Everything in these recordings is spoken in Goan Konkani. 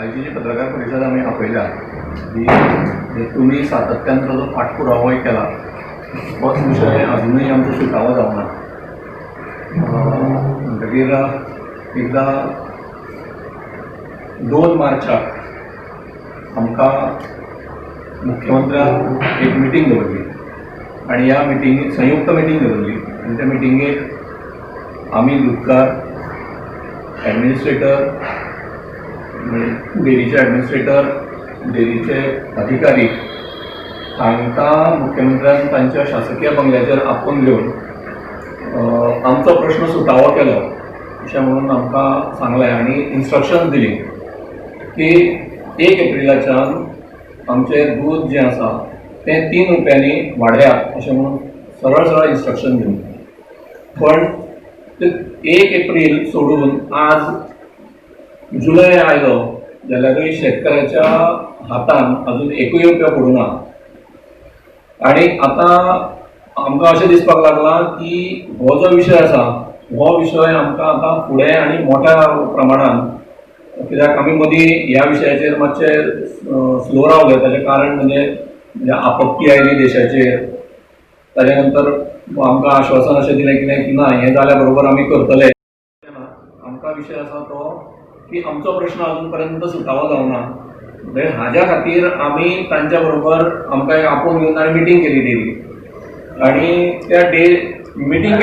आयची जी पत्रकार परिशद आमी आपयल्या ती तुमी सातत्यान ताजो पाठपुरावोय केला, होच विशय अजुनूय आमचो सुटावो जावना. म्हणटकीर एकदां 2 मार्चाक आमकां मुख्यमंत्र्यान एक मिटींग दवरली आनी ह्या मिटिंगेक संयुक्त मिटींग दवरली आनी त्या मिटिंगेक आमी दुदकार, एडमिनिस्ट्रेटर, डेरीचे एडमिनिस्ट्रेटर, डेरीचे अधिकारी हांकां मुख्यमंत्र्यान तांच्या शासकीय बंगल्याचेर आपोवन घेवन आमचो प्रश्न सुटावो केलो अशें म्हणून आमकां सांगलें आनी इन्स्ट्रक्शन दिली की 1 एप्रिलाच्यान आमचें दूद जें आसा तें 3 रुपयांनी वाडयात अशें म्हणून सरळ सरळ इन्स्ट्रक्शन दिली. पण ते 1 एप्रील सोडून आज जुलय आयलो जाल्यारूय शेतकऱ्याच्या हातान अजून 1 रुपया पडूं ना. आनी आतां आमकां अशें दिसपाक लागलां की हो जो विशय आसा हो विशय आमकां आतां फुडें आनी मोठ्या प्रमाणान, कित्याक आमी मदीं ह्या विशयाचेर मातशे स्लो रावले. ताचें कारण म्हणजे आपत्ती आयली देशाचेर, ताच्या नंतर आमकां आश्वासन अशें दिलें कितें की ना हें जाल्या बरोबर आमी करतले. आमकां विशय आसा तो की आमचो प्रश्न अजून पर्यंत सुटावो जावना. म्हणजे हाज्या खातीर आमी तांच्या बरोबर आमकां आपोवन घेवन ताणें मिटींग केली डेली. आनी त्या मिटींग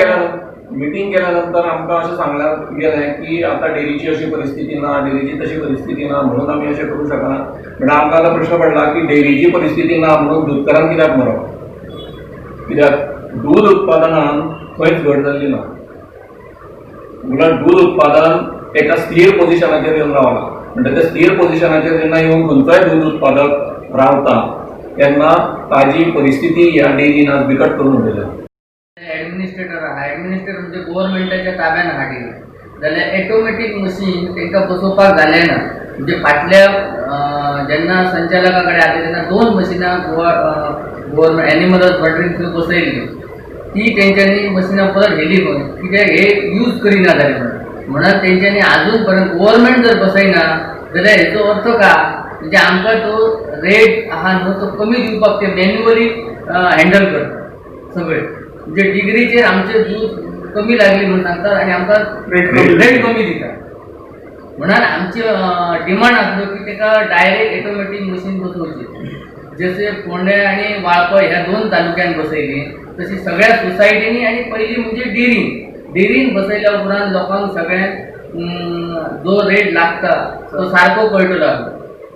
केल्या नंतर आमकां अशें सांगलें गेलें की आतां डेरीची अशी परिस्थिती ना, डेरीची तशी परिस्थिती ना, म्हणून आमी अशें करूं शकना. म्हणल्यार आमकां आतां प्रश्न पडला की डेरीची परिस्थिती ना म्हणून दूदकारान कित्याक मरप? कित्याक दूद उत्पादनान खंयच घट जाल्ली ना. उलट दूद उत्पादन एका स्थीर पोजिशनाचेर येवन रावलां. म्हणटा त्या स्थीर पोजिशनाचेर जेन्ना येवन खंयचोय दूद उत्पादक रावता तेन्ना ताजी परिस्थिती ह्या डेरीन आज बिकट करून उडयल्या. एडमिनिस्ट्रेटर आहा, एडमिनिस्ट्रेटर म्हणजे गोवोरमेंटाच्या ताब्यान आहा डेरी, जाल्यार ऑटोमॅटीक मशीन तांकां बसोवपाक जालें ना. म्हणजे फाटल्या जेन्ना संचालका कडेन आसले तेन्ना 2 मशिनां गोवा गोवोरमेंट एनिमल हजबंड्रीन थंय बसयल्ली, ती तेंच्यांनी मशिनां परत व्हेली खंय, कित्याक हे यूज करिना जाले म्हणून. म्हणून तेंच्यांनी आजून पर्यंत गोवोरमेंट जर बसयना जाल्यार हेचो अर्थ काय, म्हणजे आमकां तो रेट आहा न्हू तो कमी दिवपाक ते मॅन्युअली हँडल करता सगळे. म्हणजे डिग्रीचेर आमचे दूद कमी लागली म्हणून सांगतात आनी आमकां रेट कमी दितात. म्हणून आमची डिमांड आसलो की ताका डायरेक्ट ऑटोमॅटीक मशीन बसोवची. जशें फोंडें आनी वाळपय ह्या 2 तालुक्यान बसयली तशी सगळ्या सोसायटींनी आनी पयली म्हणजे डेरीन, डेरीन बसयल्या उपरांत लोकांक सगळ्यांक जो रेट लागता तो सारको कळटलो आसलो.